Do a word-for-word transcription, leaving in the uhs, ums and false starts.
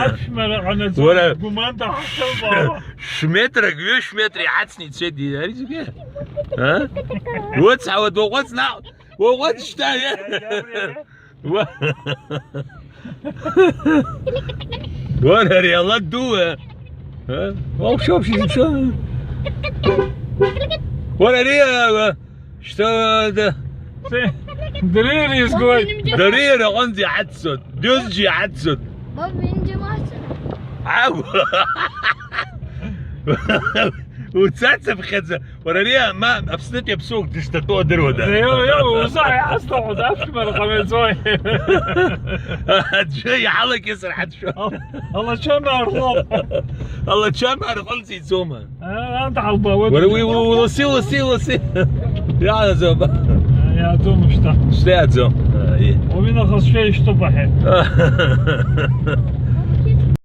Аԥшәмара ҟанаҵо, уара, гәманта ҳахьылбаауа. Шә-метрак, ҩышә метра иҳацны ицеит, ди-, ари зегьы. А? Уцҳауа, дуаҟәыҵ наҟ, уаҟәыҵ шьҭа, е. Уа-, уара, ари ала ду, е. А? Уаушьа, уаушьа, изыԥшын. Уара, ари, а, а, Шьҭа, да. Се-, Дариа изгоит. Дариа аҟынӡа иҳаццот, дҩызџьа иҳаццот. Мап, ҩынџьа маҷын. Ау! Уцацыԥхьаӡа, уара ари, ма, Аԥснытәи аԥсуак дышҭатәоу адыруада? Ио, ио, узааи, ҳасҭаху, даԥшәмара ҟамлаӡои? Аӡәы иҳалакьысыр ҳацәшәо. Алачамаа рҟоуп. Алачамаа рҟынӡа иӡома? Анҭ ҳалбаауеит. Уара уи, уи, уи, ласи, ласи, ласи. Иааӡома? Иааӡом шьҭа. Шьҭа иааӡом. А, и. Уи нахыс шәа ишьҭоуп аҳәеит.